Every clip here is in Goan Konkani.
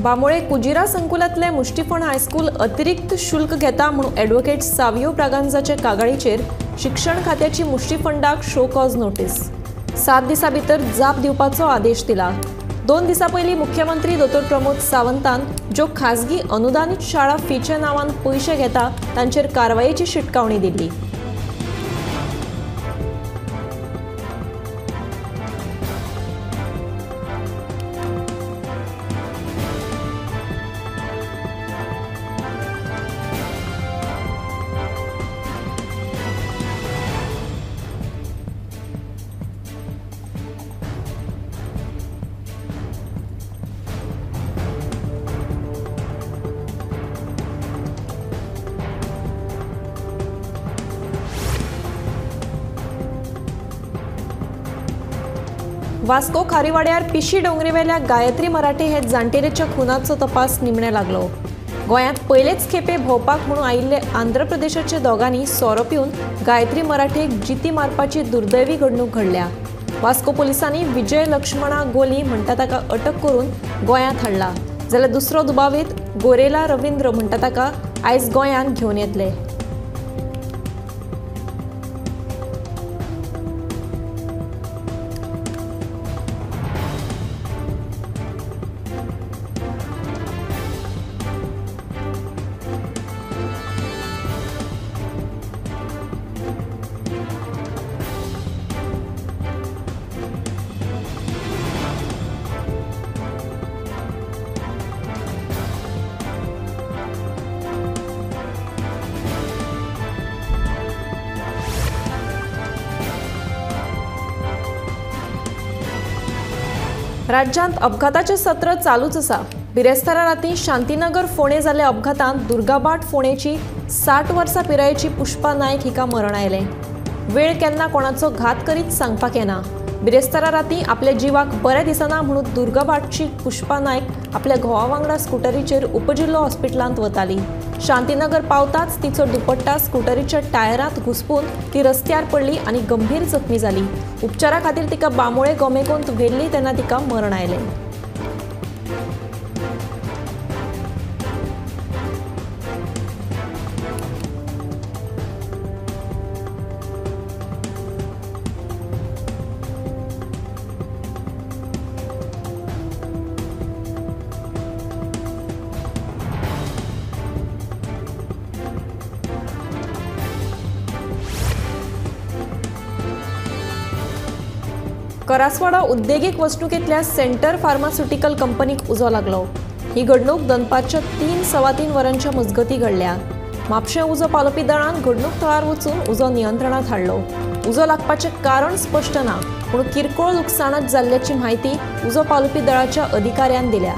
बांबोळे कुजिरा संकुलांतले मुष्टीफण हायस्कूल अतिरिक्त शुल्क घेता म्हणून ॲडव्होकेट सावियो ब्रागांझाचे कागाळीचेर शिक्षण खात्याची मुष्टीफंडाक शो कॉज नोटीस. 7 दिसां भितर जाप दिवपाचो आदेश दिला. 2 दिसां पयलीं मुख्यमंत्री दोतोर प्रमोद सावंतान ज्यो खाजगी अनुदानीत शाळा फीच्या नांवान पयशे घेता तांचेर कारवायेची शिटकावणी दिल्ली. वास्को खारीवाड्यार पिशी डोंगरेवेल्या गायत्री मराठे हे जाण्टेलेच्या खुनाचो तपास निमणे लागलो. गोंयांत पयलेच खेपे भोंवपाक म्हणून आयिल्ले आंध्र प्रदेशाच्या दोगांनी सोरो पिवन गायत्री मराठेक जिती मारपाची दुर्दैवी घडणूक घडल्या. वास्को पोलिसांनी विजय लक्ष्मणा गोली म्हणटा ताका अटक करून गोंयांत हाडला, जाल्यार दुसरो दुबावीत गोरेला रवींद्र म्हणटा ताका आयज गोंयांत घेवन येतले. राज्यांत अपघाताचें सत्र चालूच आसा. बिरेस्तारा राती शांतीनगर फोंडें जाल्ल्या अपघातांत दुर्गाबाट फोंडेची 60 वर्सां पिरायेची पुष्पा नायक हिका मरण आयलें. वेळ केन्ना कोणाचो घात करीत सांगपाक येना. बिरेस्तारा राती आपल्या जिवाक बरें दिसना म्हणून दुर्गाबाटची पुष्पा नायक आपल्या घोवा वांगडा स्कुटरीचेर उपजिल्लो हॉस्पिटलांत वताली. शांतीनगर पावताच तिचो दुपट्टा स्कुटरीच्या टायरांत घुसपून ती रस्त्यार पडली आनी गंभीर जखमी जाली. उपचारा खातीर तिका बांबोळे गोमेकोंत व्हेल्ली तेन्ना तिका मरण आयलें. करासवाडा उद्देगीक वसणुकेंतल्या सेंटर फार्मास्युटिकल कंपनीक उजो लागलो. ही घडणूक दनपारच्या 3-3:15 वरांच्या मजगती घडल्या. म्हापशें उजो पालोवपी दळान घडणूक थळार वचून उजो नियंत्रणांत हाडलो. उजो लागपाचें कारण स्पश्ट ना, पूण किरकोळ लुकसाणांत जाल्ल्याची म्हायती उजो पालोवपी दळाच्या अधिकाऱ्यान दिल्या.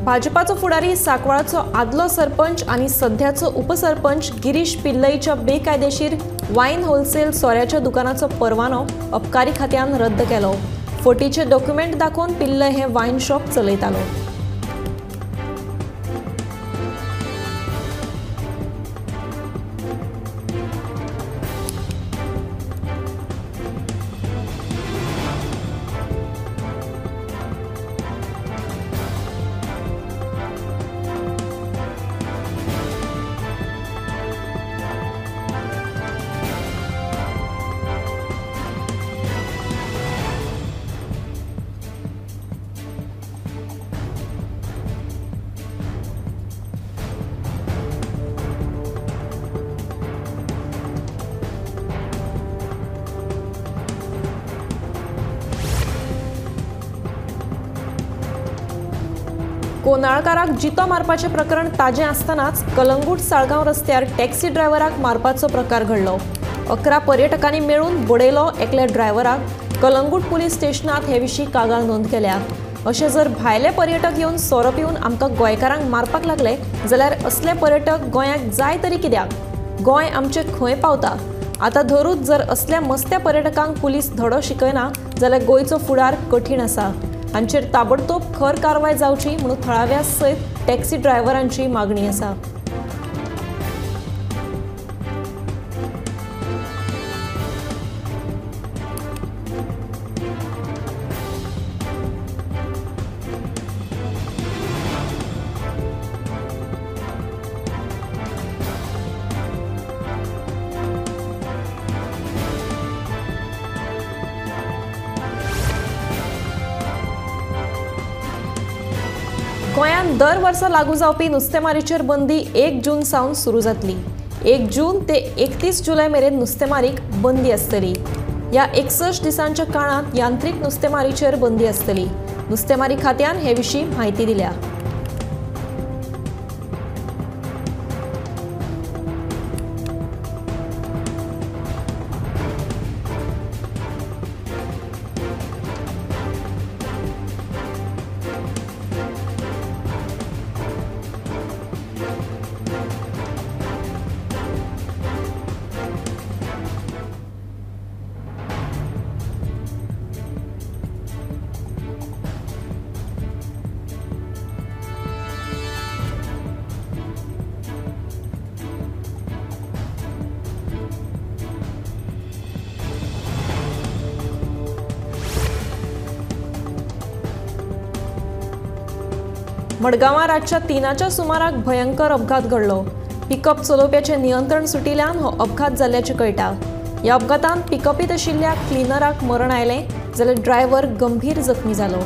भाजपाचो फुडारी सांकवाळचो आदलो सरपंच आनी सध्याचो उपसरपंच गिरीश पिल्लईच्या बेकायदेशीर वायन होलसेल सोऱ्याच्या दुकानाचो परवानो अबकारी खात्यान रद्द केलो. फटीचे डॉक्युमेंट दाखोवन पिल्लई हे वायन शॉप चलयतालो. कोनाळकाराक जितो मारपाचें प्रकरण ताजें आसतनाच कलंगूट साळगांव रस्त्यार टॅक्सी ड्रायव्हराक मारपाचो प्रकार घडलो. 11 पर्यटकांनी मेळून बडयलो एकल्या ड्रायव्हराक. कलंगूट पुलीस स्टेशनांत हे विशीं कागाळ नोंद केल्या. अशें जर भायले पर्यटक येवन सोरो पिवन आमकां गोंयकारांक मारपाक लागले जाल्यार असले पर्यटक गोंयाक जाय तरी कित्याक? गोंय आमचें खंय पावता? आतां धरूच जर असल्या मस्त्या पर्यटकांक पुलीस धडो शिकयना जाल्यार गोंयचो फुडार कठीण आसा. हांचेर ताबडतोब खर कारवाय जावची म्हणून थळाव्या सयत टॅक्सी ड्रायव्हरांची मागणी आसा. गोंयांत दर वर्सा लागू जावपी नुस्तेमारीचेर बंदी 1 जून सावन सुरू जातली. 1 जून ते 31 जुलय मेरेन नुस्तेमारीक बंदी आसतली. ह्या 61 दिसांच्या काळांत यांत्रिक नुस्तेमारीचेर बंदी आसतली. नुस्तेमारी खात्यान हे विशीं म्हायती दिल्या. मडगांवां रातच्या 3च्या सुमाराक भयंकर अपघात घडलो. पिकअप चलोवप्याचें नियंत्रण सुटिल्ल्यान हो अपघात जाल्ल्याचें कळटा. ह्या अपघातांत पिकअपीत आशिल्ल्या क्लिनराक मरण आयलें जाल्यार ड्रायव्हर गंभीर जखमी जालो.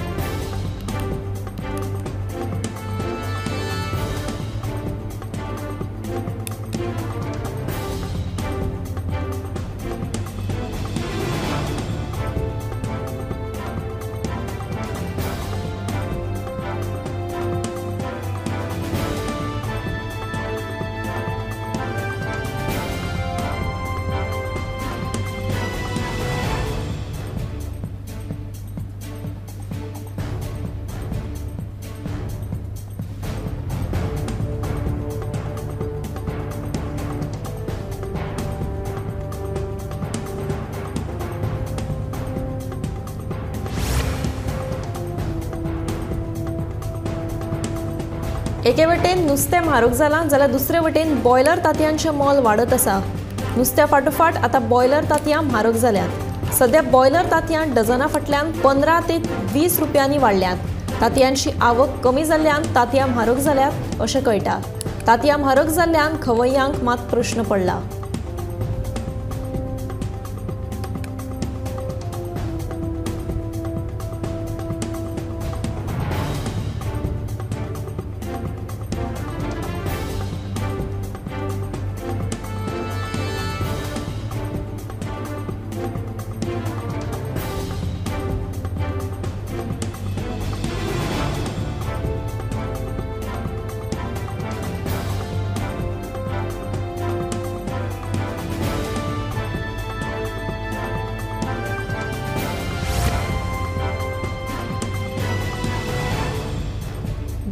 एके वटेन नुस्तें म्हारग जालां जाल्यार दुसरे वटेन बॉयलर तांतयांचें मोल वाडत आसा. नुस्त्या फाटोफाट आतां बॉयलर तांतयां म्हारग जाल्यांत. सद्या बॉयलर तांतयां डझना फाटल्यान 15 ते 20 रुपयांनी वाडल्यांत. तांतयांची आवक कमी जाल्ल्यान तांतयां म्हारग जाल्यांत अशें कळटा. तांतयां म्हारग जाल्ल्यान खवय्यांक मात प्रश्न पडला.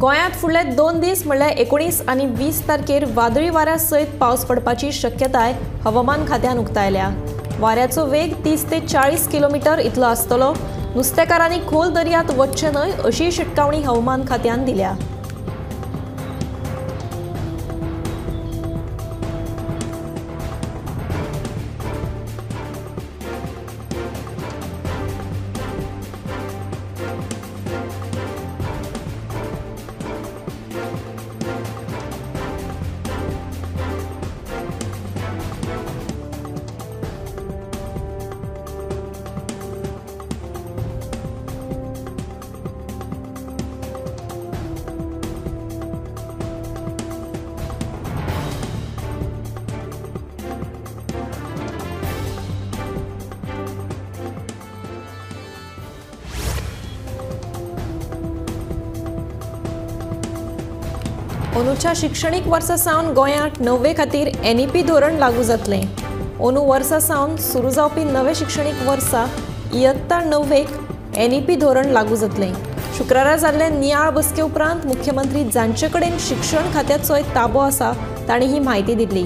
गोंयांत फुडले 2 दीस म्हणल्यार 19 आनी 20 तारखेर वादळी वाऱ्या सयत पावस पडपाची शक्यताय हवामान खात्यान उक्तायल्या. वाऱ्याचो वेग 30 ते 40 किलोमिटर इतलो आसतलो. नुस्तेकारांनी खोल दर्यांत वचचें न्हय अशी शिटकावणी हवामान खात्यान दिल्या. अंदूच्या शिक्षणीक वर्सा सावन गोंयांत णव्वे खातीर एनईपी धोरण लागू जातलें. अंदू वर्सा सावन सुरू जावपी नवे शिक्षणीक वर्सा इयत्ता णव्वेक एनईपी धोरण लागू जातलें. शुक्रारा जाल्ले नियाळ बसके उपरांत मुख्यमंत्री जांचे कडेन शिक्षण खात्याचोय ताबो आसा तांणी ही म्हायती दिली.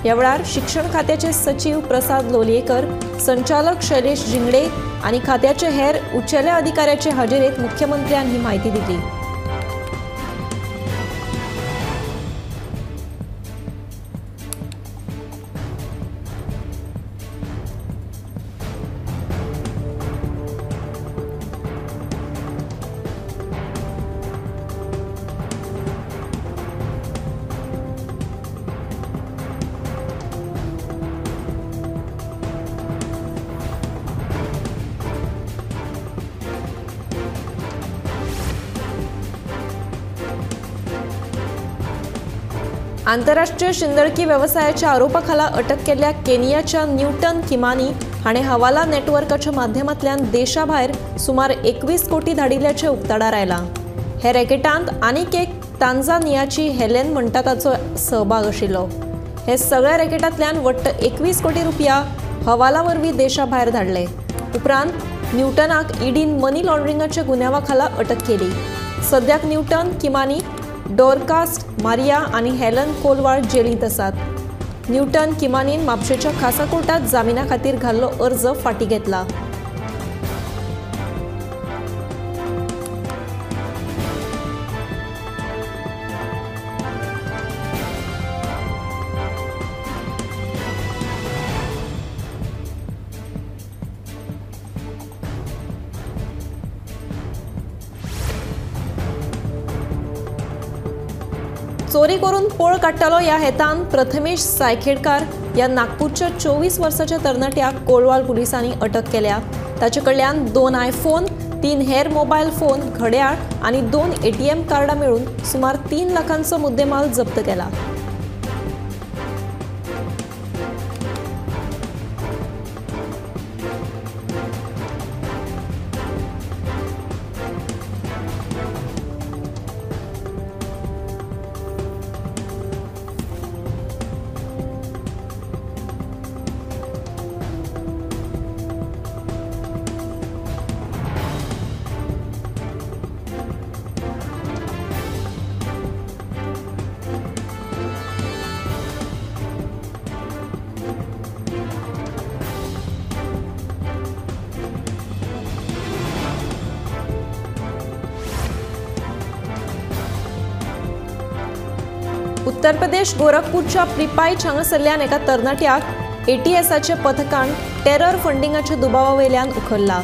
ह्या वेळार शिक्षण खात्याचे सचीव प्रसाद लोलयेकर, संचालक शैलेश झिंगडे आनी खात्याचे हेर उंचेल्या अधिकाऱ्याचे हाजेरेंत मुख्यमंत्र्यान ही म्हायती दिली. आंतरराष्ट्रीय शिंदळकी वेवसायाच्या आरोपाखाला अटक केल्ल्या केनियाच्या न्यूटन किमानी हाणें हवाला नेटवर्काच्या माध्यमांतल्यान देशाभायर सुमार 21 कोटी धाडिल्ल्याचें उक्ताडार आयलां. हे रॅकेटांत आनीक एक तांजानियाची हेलेन म्हणटा ताचो सहभाग आशिल्लो. हे सगळ्या रॅकेटांतल्यान वट्ट 21 कोटी रुपया हवाला वरवीं देशाभायर धाडले. उपरांत न्यूटनाक ईडीन मनी लॉन्ड्रिंगाच्या गुन्यांवा खाला अटक केली. सद्याक न्यूटन किमानी, डोरकास्ट मारिया आनी हेलन कोलवाळ जेलींत आसात. न्यूटन किमानीन म्हापशेच्या खासा कोर्टात जामिना खातीर घाल्लो अर्ज फाटीं घेतला. चोरी करून पळ काडटालो ह्या हेतान प्रथमेश सायखेडकार ह्या नागपूरच्या 24 वर्साच्या तरणाट्याक कोलवाळ पुलिसांनी अटक केल्या. ताचे कडल्यान 2 आयफोन, 3 हेर मोबायल फोन, घड्याळ आनी 2 एटीएम कार्डां मेळून सुमार 3 लाखांचो मुद्देमाल जप्त केला. उत्तर प्रदेश गोरखपूरच्या प्रिपाईच हांगासरल्यान एका तरणाट्याक एटीएसाच्या पथकान टेरर फंडिंगाच्या दुबावा वयल्यान उखल्ला.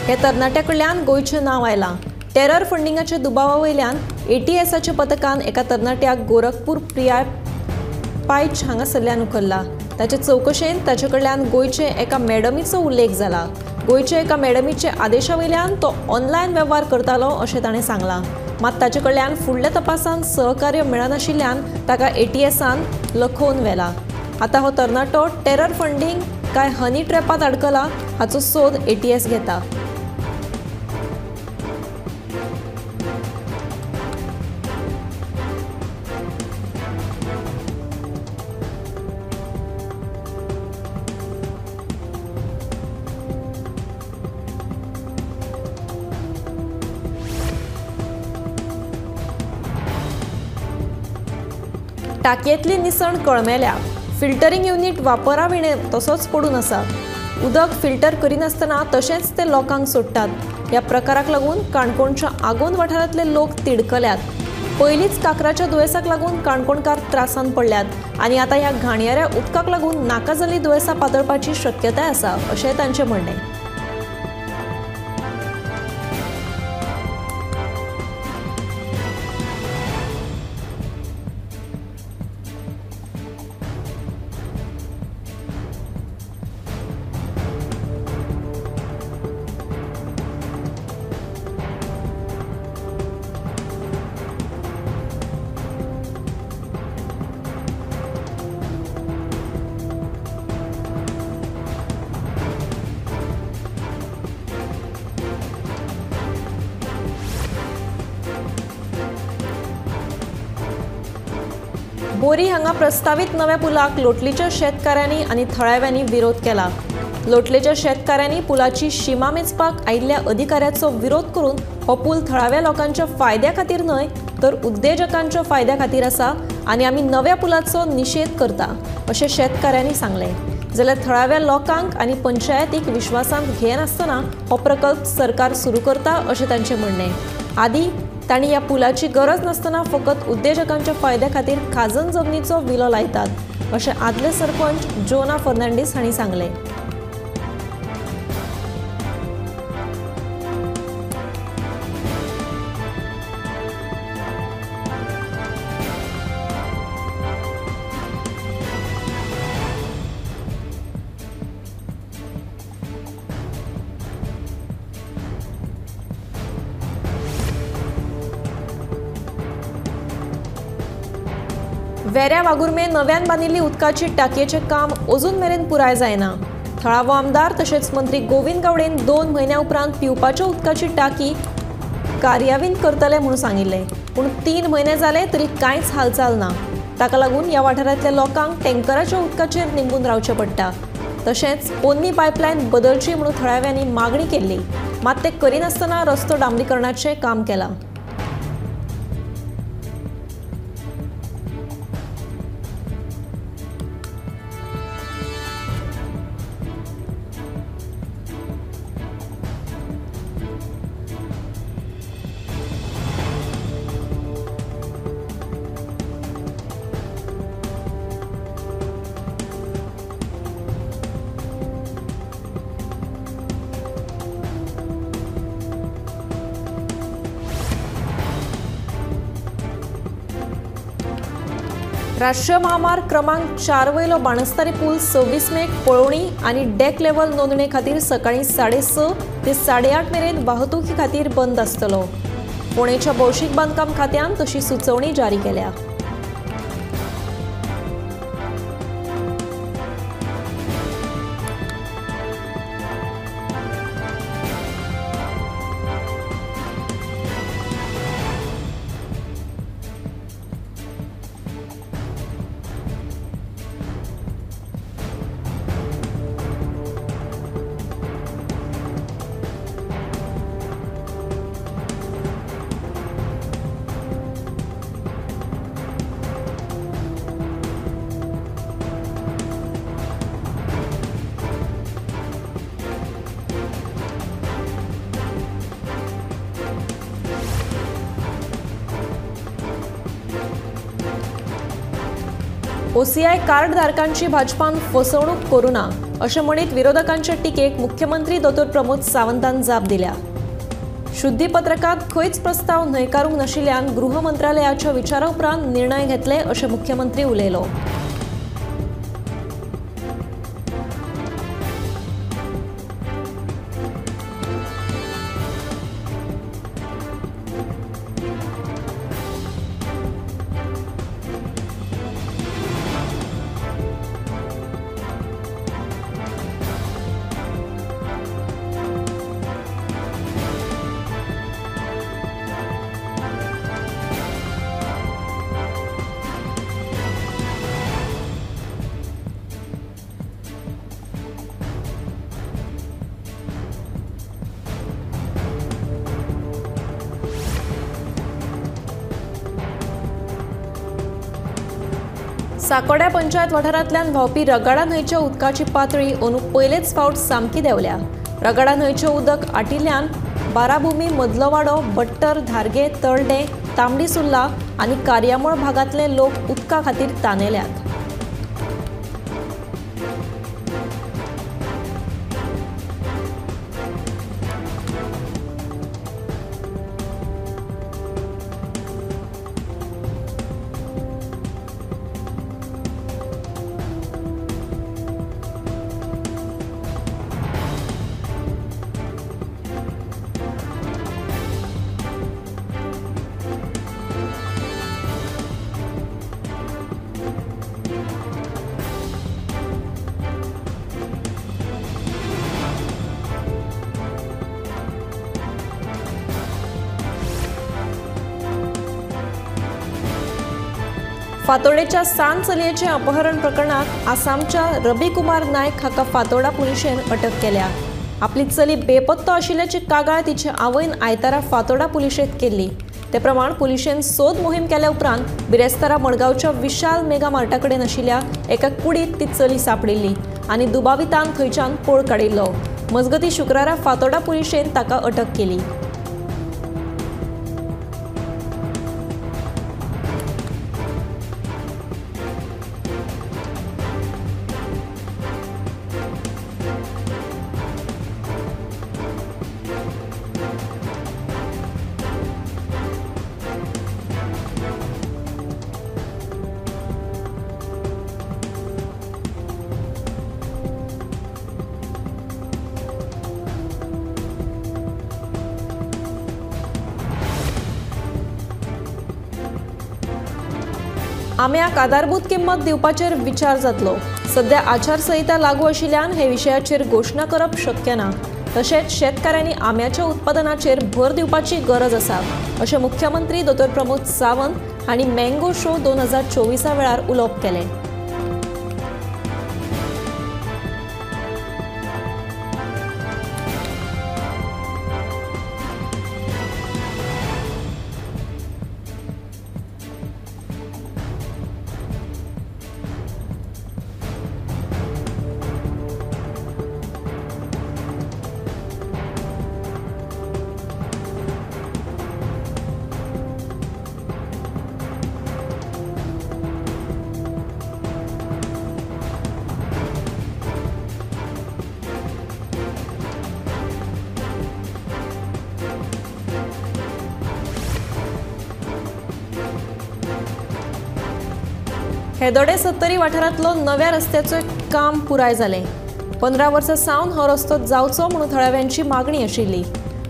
ह्या तरणाट्या कडल्यान गोंयचें नांव आयलां. टेरर फंडिंगाच्या दुबावा वयल्यान एटीएसाच्या पथकान एका तरणाट्याक गोरखपूर प्रिपाईच हांगासरल्यान उखल्ला. ताचे चवकशेंत ताचे कडल्यान गोंयचे एका मॅडमीचो उल्लेख जाला. गोंयचे एका मॅडमीच्या आदेशा वयल्यान तो ऑनलायन वेव्हार करतालो अशें ताणें सांगलां. मात ताचे कडल्यान फुडल्या तपासांत सहकार्य मेळनाशिल्ल्यान ताका एटीएसान लखोवन व्हेला. आतां हो तरणाटो टेरर फंडींग काय हनी ट्रॅपांत अडकला हाचो सोद एटीएस घेता. टाकयेंतली निसण कळमेल्या. फिल्टरींग युनीट वापरा विणें तसोच पडून आसा. उदक फिल्टर करिनासतना तशेंच ते लोकांक सोडटात. ह्या प्रकाराक लागून काणकोणच्या आगोंद वाठारांतले लोक तिडकल्यात. पयलींच काकराच्या दुयेंसाक लागून काणकोणकार त्रासांत पडल्यात आनी आतां ह्या घाणयाऱ्या उदकाक लागून नाका जाल्लीं दुयेंसां पातळपाची शक्यताय आसा अशें तांचें म्हणणें. बोरी हांगा प्रस्तावीत नव्या पुलाक लोटलीच्या शेतकाऱ्यांनी आनी थळाव्यांनी विरोध केला। लोटलेच्या शेतकाऱ्यांनी पुलाची शिमा मेजपाक आयिल्ल्या अधिकाऱ्याचो विरोध करून हो पूल थळाव्या लोकांच्या फायद्या खातीर न्हय तर उद्देजकांच्या फायद्या खातीर आसा आनी आमी नव्या पुलाचो निशेध करता अशें शेतकाऱ्यांनी सांगलें। जाल्यार थळाव्या लोकांक आनी पंचायतीक विश्वासांत घेनासतना हो प्रकल्प सरकार सुरू करता अशें तांचें म्हणणें। आदी तांणी ह्या पुलाची गरज नासतना फकत उद्देजकांच्या फायद्या खातीर खाजन जमनीचो विलो लायतात अशें आदले सरपंच जोना फर्नांडीस हांणी सांगलें। वेऱ्या वागुर्मे नव्यान बांदिल्ली उदकाची टाकयेचें काम अजून मेरेन पुराय जायना। थळावो आमदार तशेंच मंत्री गोविंद गावडेन 2 म्हयन्या उपरांत पिवपाच्या उदकाची टाकी कार्यान्वीत करतले म्हूण सांगिल्लें, पूण 3 म्हयने जाले तरी कांयच हालचाल ना। ताका लागून ह्या वाठारांतल्या लोकांक टँकराच्या उदकाचेर निंबून रावचें पडटा। तशेंच पोन्नी पायपलायन बदलची म्हूण थळाव्यांनी मागणी केल्ली, मात ते करिनासतना रस्तो डांबरीकरणाचें काम केलां। राष्ट्रीय महामार्ग क्रमांक 4 वयलो बाणस्तारी पूल 26 मेक पळोवणी आनी डेक लेवल नोंदणे खातीर सकाळीं 6:30 ते 8:30 मेरेन वाहतुकी खातीर बंद आसतलो। पुणेच्या भौशीक बांदकाम खात्यान तशी सुचोवणी जारी केल्या। ओसीआय कार्डधारकांची भाजपान फसवणूक करूं ना अशें म्हणीत विरोधकांचे टिकेक मुख्यमंत्री दोतोर प्रमोद सावंतान जाप दिल्या। शुद्धीपत्रकांत खंयच प्रस्ताव न्हयकारूंक नाशिल्ल्यान गृह मंत्रालयाच्या विचारा उपरांत निर्णय घेतले अशें मुख्यमंत्री उलयलो। साकोड्या पंचायत वाठारांतल्यान व्हांवपी रगाडा न्हंयच्या उदकाची पातळी अंदू पयलेच फावट सामकी देंवल्या। रगाडा न्हंयचें उदक आटिल्ल्यान बाराभूमी, मदलोवाडो, बट्टर, धारगे, तळडे, तांबडी सुर्ला आनी कार्यामळ भागांतले लोक उदका खातीर तानेल्यात। फातोर्डेच्या सान चलयेचें अपहरण प्रकरणांत आसामच्या रवी कुमार नायक हाका फातोर्डा पुलिशेन अटक केल्या. आपली चली बेपत्तो आशिल्ल्याची कागाळ तिचे आवयन आयतारा फातोर्डा पुलिशेंत केल्ली. ते प्रमाण पुलिशेन सोद मोहीम केल्या उपरांत बिरेस्तारा मडगांवच्या विशाल मेगा मार्टा कडेन आशिल्ल्या एका कुडींत ती चली सांपडिल्ली आनी दुबावितान थंयच्यान पळ काडिल्लो. मजगतीं शुक्रारा फातोर्डा पुलिशेन ताका अटक केली. आम्याक आधारभूत किंमत दिवपाचेर विचार जातलो. सध्या आचारसंहिता लागू आशिल्ल्यान हे विशयाचेर घोशणा करप शक्य ना. तशेंच शेतकाऱ्यांनी आम्याच्या उत्पादनाचेर भर दिवपाची गरज आसा अशें मुख्यमंत्री दोतोर प्रमोद सावंत हांणी मँगो शो 2024 वेळार उलोवप केलें. हेदोडे सत्तरी वाठारांतलो नव्या रस्त्याचो काम पुराय जालें. 15 वर्सां सावन हो रस्तो जावचो म्हणून थळाव्यांची मागणी आशिल्ली.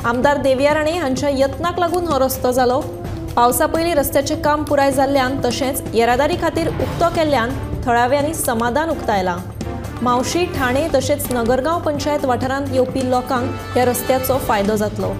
आमदार देविया राणे हांच्या यत्नाक लागून हो रस्तो जालो. पावसा पयलीं रस्त्याचें काम पुराय जाल्ल्यान तशेंच येरादारी खातीर उक्तो केल्ल्यान थळाव्यांनी समाधान उक्तायलां. म्हावशी, ठाणे तशेंच नगरगांव पंचायत वाठारांत येवपी लोकांक ह्या रस्त्याचो फायदो जातलो.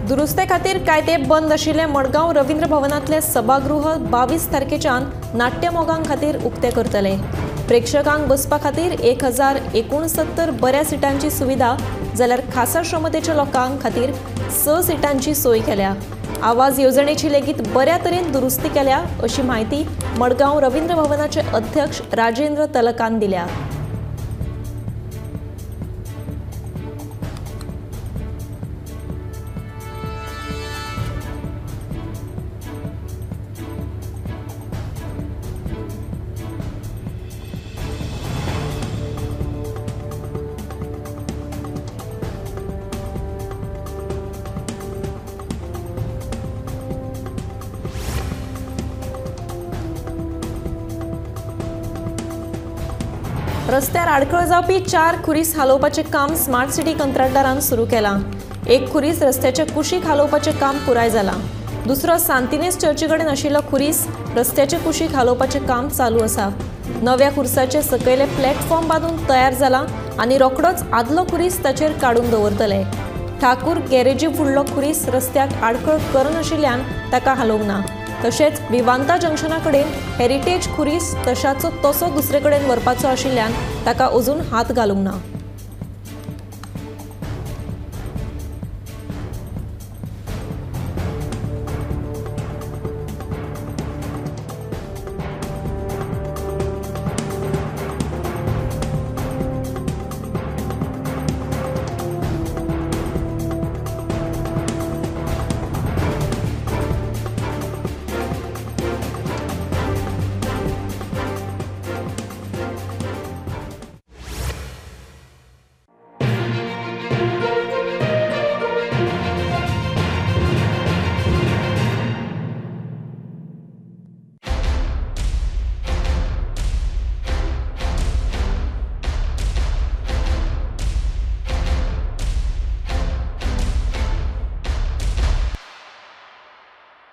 दुरुस्ते खातीर कांय तेंप बंद आशिल्लें मडगांव रवींद्र भवनांतलें सभागृह 22 तारखेच्यान नाट्यमोगां खातीर उक्तें करतले. प्रेक्षकांक बसपा खातीर 1069 बऱ्या सिटांची सुविधा जाल्यार खासा क्षमतेच्या लोकां खातीर 6 सिटांची सोय केल्या. आवाज येवजणेची लेगीत बऱ्या तरेन दुरुस्ती केल्या अशी म्हायती मडगांव रवींद्र भवनाचे अध्यक्ष राजेंद्र तलकान दिल्या. रस्त्यार आडखळ जावपी 4 खुरीस हालोवपाचें काम स्मार्ट सिटी कंत्राटदारान सुरू केलां. एक खुरीस रस्त्याच्या कुशीक हालोवपाचें काम पुराय जालां. दुसरो सांतिनेस चर्ची कडेन आशिल्लो खुरीस रस्त्याचे कुशीक हालोवपाचें काम चालू आसा. नव्या खुर्साचे सकयले प्लॅटफॉर्म बांदून तयार जालां आनी रोखडोच आदलो खुरीस ताचेर काडून दवरतले. ठाकूर गॅरेजी फुडलो खुरीस रस्त्याक आडखळ करनाशिल्ल्यान ताका हालोवंक ना. तशेंच विवांता जंक्शना कडेन हेरिटेज खुरीस तशाचो तसो दुसरे कडेन व्हरपाचो आशिल्ल्यान ताका अजून हात घालूंक ना.